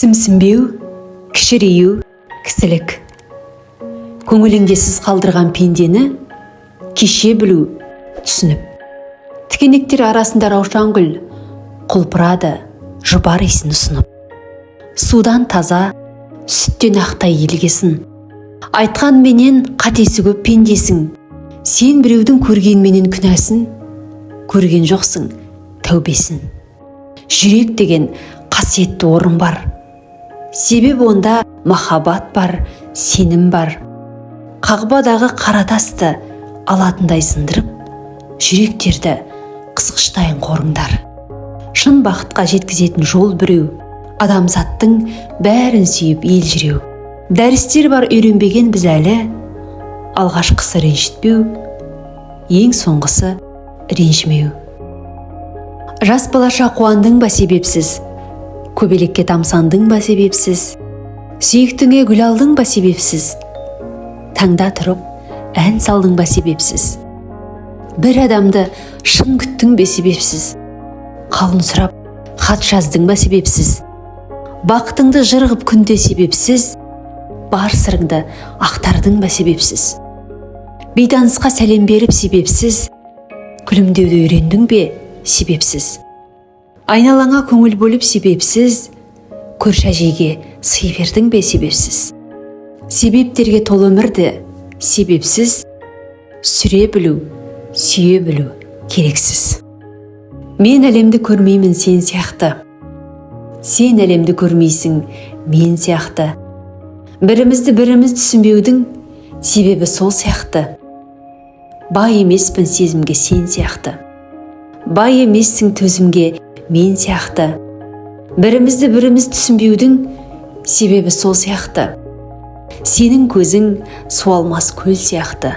Кісімсінбеу, кішірею кісілік. Көңіліңде сіз қалдырған пендені кеше білу, түсініп. Тікенектер арасында раушан гүл құлпырады жұпар иісін ұсынып. Судан таза, сүттен ақтай елгесін. Айтқанменен қатесі көп пендесің. Сен біреудің көргенменен күнәсін, көрген жоқсың тәубесін. Жүрек деген қасиетті орын бар. Себеп онда махаббат бар, сенім бар. Қағбадағы қара тасты алатындай сындырып, жүректерді қысқыштайын қорыңдар. Шын бақытқа жеткізетін жол біреу, адамзаттың бәрін сүйіп елжіреу. Дәрістер бар үйренбеген біз әлі, алғашқысы ренжітпеу, ең соңғысы ренжімеу. Жас балаша қуандың ба себепсіз, көбелекке тамсандың ба себепсіз, сүйіктіңе гүл алдың ба себепсіз, таңда тұрып ән салдың ба себепсіз, бір адамды шын күттің бе себепсіз, қалын сұрап хат жаздың ба себепсіз, бақытыңды жыр ғып күнде себепсіз, бар сырыңды ақтардың ба себепсіз, бейтанысқа сәлем беріп себепсіз, күлімдеуді үйрендің бе себепсіз, айналаңа көңіл бөліп себепсіз, көрші әжейге сый бердің бе себепсіз, себептерге толы өмірді себепсіз сүре білу, сүйе білу керексіз. Мен әлемді көрмеймін сен сияқты, сен әлемді көрмейсің мен сияқты. Бірімізді біріміз түсінбеудің себебі сол сияқты. Бай емеспін сезімге сен сияқты, бай емессің төзімге мен сияқты. Бірімізді біріміз түсінбеудің себебі сол сияқты. Сенің көзің су алмас көл сияқты,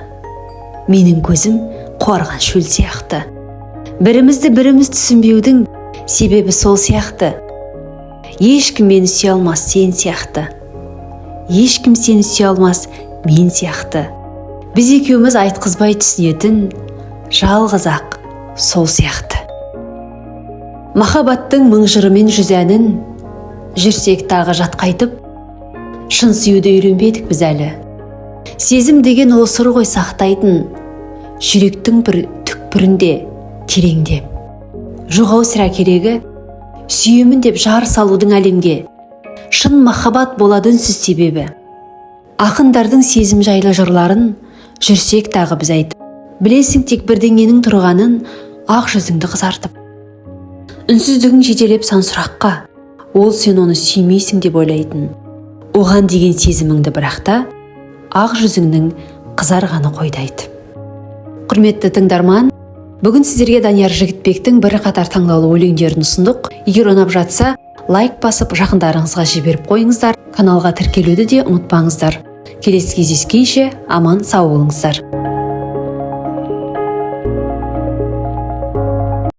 менің көзім қуарған шөл сияқты. Бірімізді біріміз түсінбеудің себебі сол сияқты. Ешкім мені сүйе алмас сен сияқты, ешкім сені сүйе алмас мен сияқты. Біз екеуміз айтқызбай түсінетін жалғыз ақ сол сияқты. Махаббаттың мың жыры мен жүз әнін жүрсек тағы жатқа айтып, шын сүюді үйренбедік біз әлі. Сезім деген ол сыр ғой сақтайтын жүректің бір түкпірінде, тереңде. Жоқ ау сірә керегі сүйемін деп жар салудың әлемге. Шын махаббат болады үнсіз себебі. Ақындардың сезім жайлы жырларын жүрсек тағы біз айтып, білесің тек бірдеңенің тұрғанын ақ жүзіңді қызартып. Үнсіздігің жетелеп сан сұраққа, ол сен оны сүймейсің деп ойлайтын. Оған деген сезіміңді бірақ та ақ жүзіңнің қызарғаны қойдайды. Құрметті тыңдарман, бүгін сіздерге Данияр Жігітбектің бірқатар таңдаулы өлеңдерін ұсындық. Егер ұнап жатса, лайк басып, жақындарыңызға жіберіп қойыңыздар. Каналға тіркелуді де ұмытпаңыздар. Келесі кездескенше аман сау болыңыздар.